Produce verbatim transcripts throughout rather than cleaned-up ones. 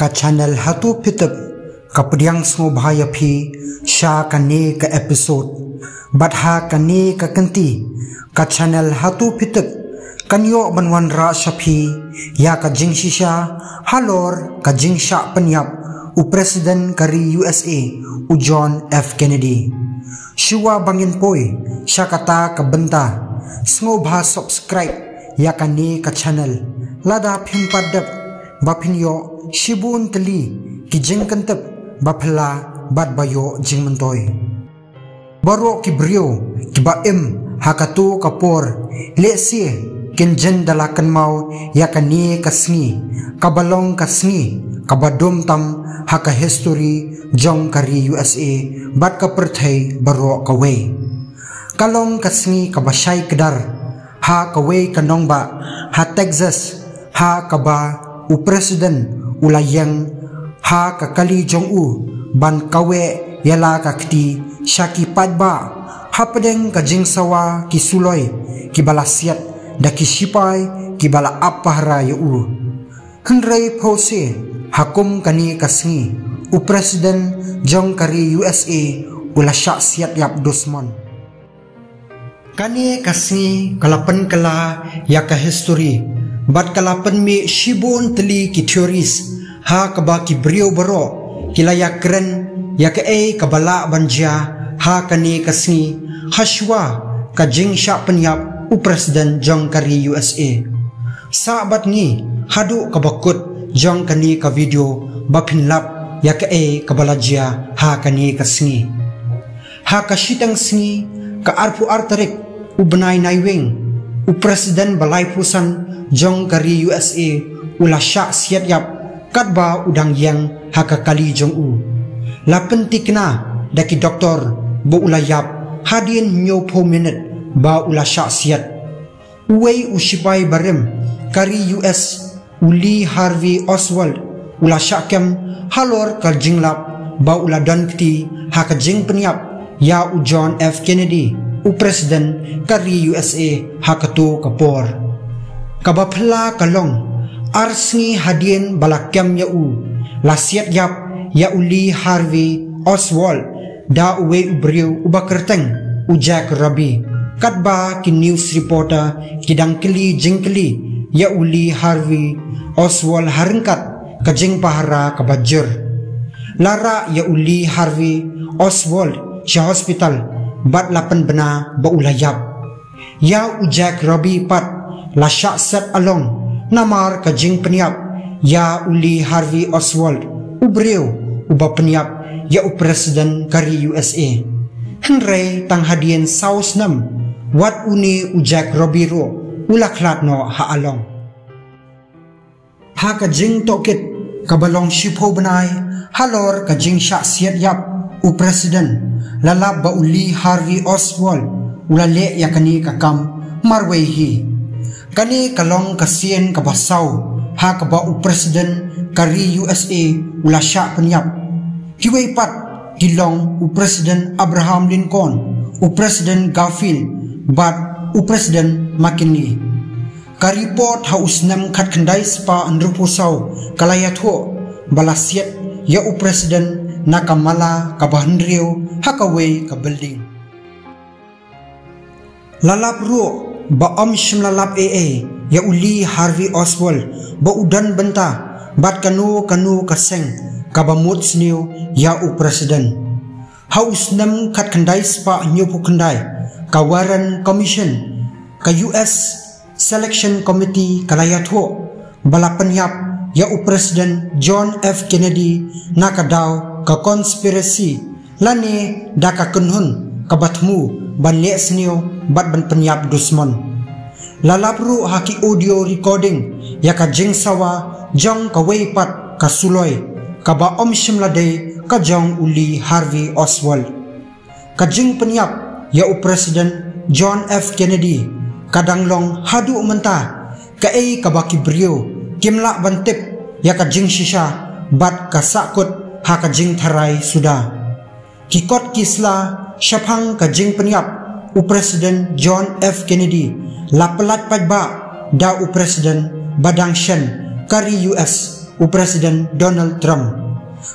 Ka channel Hato Phi Tip ka pdiang sngewbha ïa phi sha kane ka episode. Bad ha kane ka kynti, ka channel Hato Phi Tip kan ïoh ban wanrah sha phi ïa ka jingshisha halor ka jingshah pynïap u President ka ri U S A, u John F Kennedy. Shuwa ba ngin poi sha kata ka bynta, sngewbha subscribe ïa kane ka channel lada phim pat dep, ba phin ïoh shibun tylli ki jingkyntip ba phylla bad ba ïoh jingmyntoi. Baroh ki briew kiba im ha kato ka por, lehse kin jin da la kynmaw ïa kane ka sngi, kaba long ka sngi kaba dum tam ha ka history jong ka ri U S A bad ka pyrthei baroh kawei. Ka long ka sngi kaba shai kdar ha kawei ka nongbah ha Texas, ha kaba u President u la ïeng ha ka kali jong u ban kaweh ïa la ka kti sha ki paidbah hapdeng ka jingsawa ki suloi kiba la siat da ki shipai kiba la ap pahara ïa u. Hynrei phewse ha kum kane ka sngi, u President jong ka ri U S A u la shah siat ïap dusmon. Kane ka sngi ka la pynkylla ïa ka history bad ka la pynmih shibun tylli ki theories ha kaba ki briew baroh ki la ïakren ïa kaei kaba lah ban jia ha kane ka sngi, hashuwa ka jingshah pynïap u President jong ka ri U S A. Sah bad ngi haduh kaba kut jong kane ka video ba phin lap ïa kaei kaba la jia ha kane ka sngi. Ha ka shiteng sngi, ka arphew ar tarik u bnai Naiwieng, u President ba laiphew san jong ka ri U S A u la shah siat ïap katba u dang ïeng ha ka kali jong u. La pyntikna da ki doktor ba u la ïap hadien hynñiewphew minit ba u la shah siat. Uwei u shipai barim ka ri U S, u Lee Harvey Oswald, u la shah kem halor ka jinglap ba u la don kti ha ka jingpynïap ïa u John F Kennedy, u President ka ri U S A ha kato ka por. Kaba phylla ka long, ar sngi hadien ba la kem ïa u, la siat ïap ïa u Lee Harvey Oswald da uwei u briew uba kyrteng u Jack Ruby. Katba ki news reporter ki dang kylli jingkylli ïa u Lee Harvey Oswald ha ryngkat ka jingpahara kaba jur. La rah ïa u Lee Harvey Oswald sha hospital bad la pynbna ba u la ïap. Ïa u Jack Ruby pat la shah set along namar ka jingpynïap ïa u Lee Harvey Oswald, u briew uba pynïap ïa u President ka ri U S A. Hynrei tang hadien saw snem, wat une u Jack Ruby ruh u la khlad noh ha along. Ha ka jingtohkit kaba long shiphew bnai halor ka jingshah siat ïap u President, la lap ba u Lee Harvey Oswald u la leh ïa kane ka kam marwei hi. Kane ka long ka sien kaba saw ha kaba u President ka ri U S A u la shah pynïap. Kiwei pat ki long u President Abraham Lincoln, u President Garfield bad u President McKinley. Ka report ha u snem khatkhyndai spah hynriewphew saw ka la ïathuh ba la siat ïa u President na ka mala kaba hynriew ha kawei ka building. La lap ruh ba ym shym la lap ei ei ïa u Lee Harvey Oswald ba u don bynta bad kano kano ka seng kaba mut sniew ïa u President. Ha u snem khatkhyndai spah hynñiewphew khyndai, ka Warren Commission, ka U S Selection Committee ka la ïathuh ba la pynïap ïa u President John F Kennedy na ka daw ka conspiracy lane da ka kynhun kaba thmu ban leh sniew bad ban pynïap dusmon. La lap ruh ha ki audio recording ïa ka jingsawa jong kawei pat ka suloi kaba ym shym la dei ka jong u Lee Harvey Oswald. Ka jingpynïap ïa u President John F Kennedy ka dang long haduh mynta kaei kaba ki briew kim lah ban tip ïa ka jingshisha bad ka sahkut ha ka jingtharai suda. Ki kot ki sla shaphang ka jingpynïap u President John F Kennedy la pyllait paidbah da u President ba dang shen ka ri U S, u President Donald Trump.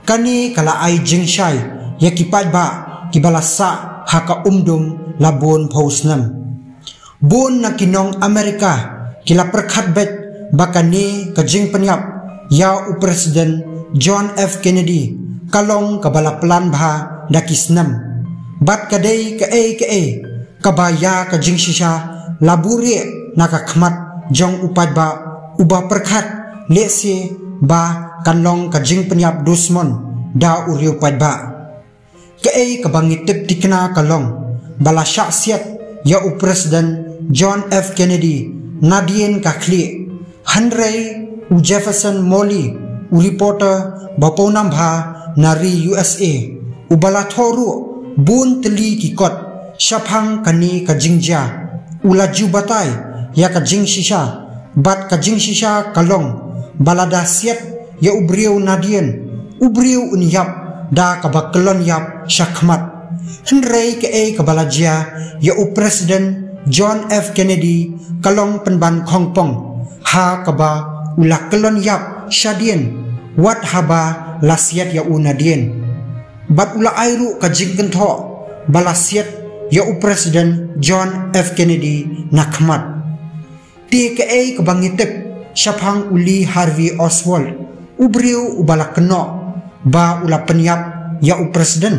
Kane ka la ai jingshai ïa ki paidbah kiba la sah ha ka umdum la bun phew snem. Bun na ki nong Amerika ki la pyrkhat beit ba kane ka jingpynïap ïa u President John F Kennedy ka long kaba la plan bha da ki snem. Bad ka dei kaei kaei kaba ïa ka jingshisha la buhrieh na ka khmat jong u paidbah uba pyrkhat lehse ba kan long ka jingpynïap dusmon da u riew paidbah. Kaei kaba ngi tip thikna ka long ba la shah siat ïa u President John F Kennedy nadien ka khlieh. Hynrei u Jefferson Morley, u reporter ba pawnam bha na ri U S A, uba la thoh ruh bun tylli ki kot shaphang kane ka jingjia, u la ju batai ïa ka jingshisha, bad ka jingshisha ka long ba lada siat ïa u briew nadien, u briew un ïap da kaba kyllon ïap shakhmat. Hynrei kaei kaba la jia ïa u President John F Kennedy ka long pynban khongpong ha kaba u la kyllon ïap shadien wat haba la siat ïa u nadien. Bad u la ai ruh ka jingkynthoh ba la siat ïa u President John F Kennedy na khmat. Te kaei kaba ngi tip shaphang u Lee Harvey Oswald, u briew uba la kynnoh ba u la pynïap ïa u President?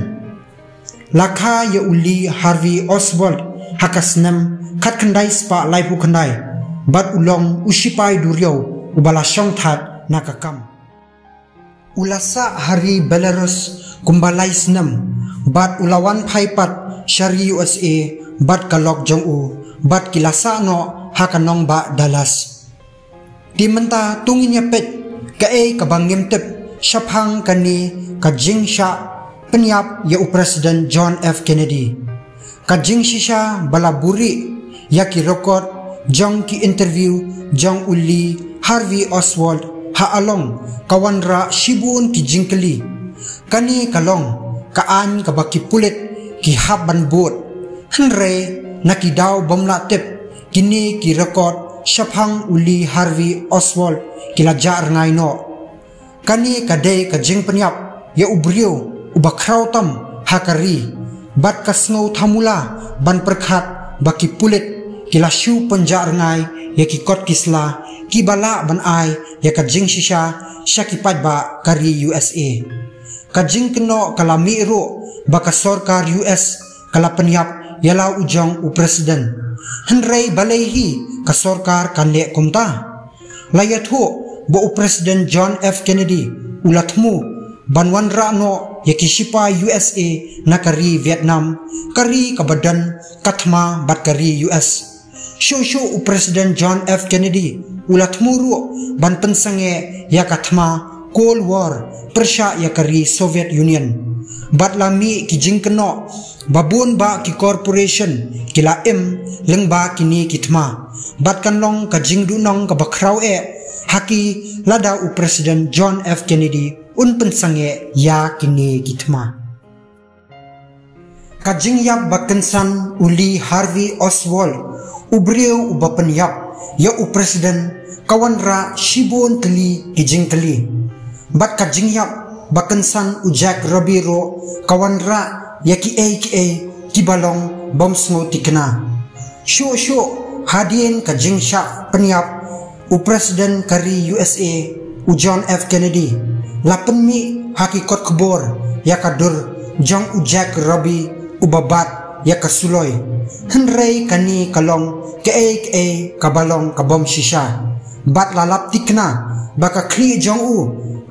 La kha ïa u Lee Harvey Oswald ha ka snem khatkhyndai spah laiphew khyndai, bad u long u shipai duriaw uba la shong thait na ka kam. U la sah ha ri Belarus kumba lai snem, bad u la wan phai pat sha ri U S A bad ka lok jong u, bad ki la sah noh ha ka nongbah Dallas. Te mynta to ngin ïa peit kaei kaba ngim tip shaphang kane ka jingshah pynïap ïa u President John F Kennedy. Ka jingshisha ba la buhrieh ïa ki record jong ki interview jong u Lee Harvey Oswald ha Along ka wanrah shibun ki jingkylli. Kane ka long ka aiñ kaba ki pulit ki hap ban bud. Hynrei na ki daw bym lah tip, kine ki record shaphang u Lee Harvey Oswald ki la jah rngai noh. Kane ka dei ka jingpynïap ïa u briew uba khraw tam ha ka ri, bad ka sngew thamula ban pyrkhat ba ki pulit ki la shu pynjah rngai ïa ki kot ki sla kiba lah ban ai ïa ka jingshisha sha ki paidbah ka ri U S A. Ka jingkynnoh ka la mih ruh ba ka sorkar U S ka la pynïap ïa la u jong u President. Hynrei balei hi ka sorkar kan leh kumta? La ïathuh ba u President John F Kennedy u la thmu ban wanrah noh ïa ki shipai U S A na ka ri Vietnam, ka ri kaba don ka thma bad ka ri U S. Shuh shuh u President John F Kennedy u la thmu ruh ban pynsangeh ïa ka thma Cold War pyrshah ïa ka ri Soviet Union. Bad la mih ki jingkynnoh ba bun bah ki corporation ki la im lyngba kine ki thma. Bad kan long ka jingduhnong kaba khraw eh ha ki lada u President John F Kennedy un pynsangeh ïa kine ki thma. Ka jingïap ba kynsan u Lee Harvey Oswald, u briew uba pynïap ïa u President, ka wanrah shibun tylli ki jingkylli. Bad ka jingïap ba kynsan u Jack Ruby ruh ka wanrah ïa kiei kiei kiba long bym sngewthikna. Shuh shuh hadien ka jingshah pynïap u President ka ri U S A u John F Kennedy, la pynmih ha ki kot khubor ïa ka dur jong u Jack Ruby uba bat ïa ka suloi. Hynrei kane ka long kaei kaei kaba long ka bym shisha. Bad la lap thikna ba ka khlieh jong u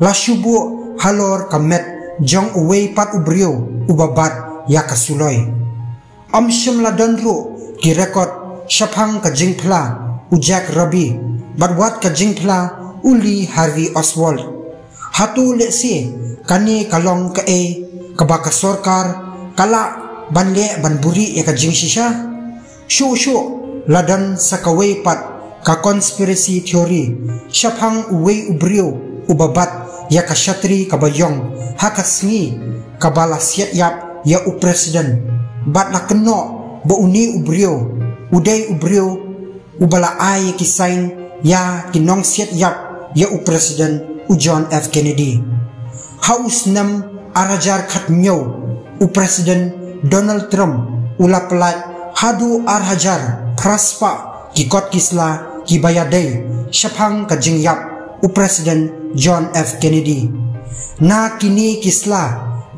la shu buh halor ka met jong uwei pat u briew uba bat ïa ka suloi. Ym shym la don ruh ki record shaphang ka jingphla u Jack Ruby bad wat ka jingphla u Lee Harvey Oswald. Hato lehse kane ka long kaei kaba ka sorkar ka lah ban leh ban buhrieh ïa ka jingshisha? Shuh shuh la don sa kawei pat ka conspiracy theory shaphang uwei u briew uba bat ïa ka shatri kaba ïong ha ka sngi kaba la siat ïap ïa u President. Bad la kynnoh ba une u briew u dei u briew uba la ai ïa ki sign ïa ki nongsiat ïap ïa u President u John F Kennedy. Ha u snem ar hajar khathynñiew, u President Donald Trump u la pyllait haduh ar hajar phra spah ki kot ki sla kiba ïadei shaphang ka jingïap u President John F Kennedy. Na kine ki sla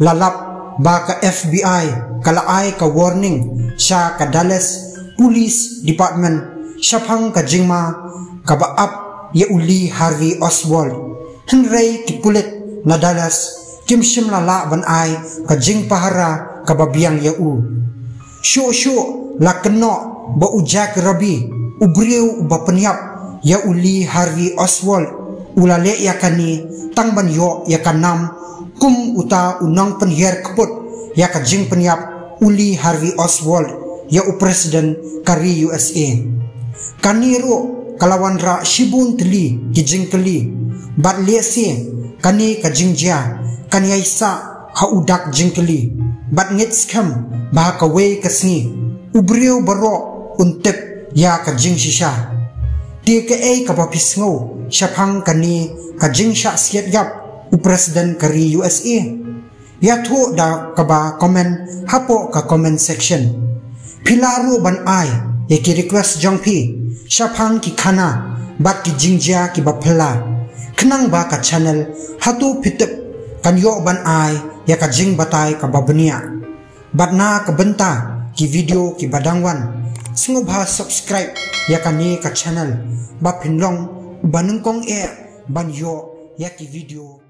la lap ba ka F B I ka la ai ka warning sha ka Dallas Police Department shaphang ka jingma kaba ap ïa u Lee Harvey Oswald. Hynrei ki pulit na Dallas kim shym la lah ban ai ka jingpahara kaba biang ïa u. Shuh shuh la kynnoh ba u Jack Ruby, u briew uba pynïap ïa u Lee Harvey Oswald, u la leh ïa kane tang ban ïoh ïa ka nam kum uta u nongpynhiar kput ïa ka jingpynïap u Lee Harvey Oswald ïa u President ka ri U S A. Kane ruh ka la wanrah shibun tylli ki jingkylli, bad lehse kane ka jingjia kan ïai sah ha u dak jingkylli, bad ngeit skhem ba ha kawei ka sngi u briew baroh un tip ïa ka jingshisha. Te kaei kaba phi sngew shaphang kane ka jingshah siat ïap u President ka ri U S A? Ïathuh da kaba comment hapoh ka comment section. Phi lah ruh ban ai ïa ki request jong phi shaphang ki khana bad ki jingjia kiba phylla, khnang ba ka channel Hato Phi Tip kan ïoh ban ai ïa ka jingbatai kaba bniah. Bad na ka bynta ki video kiba dang wan, sngewbha subscribe ïa kane ka channel ba phin long uba nyngkong eh ban ïoh ïa ki video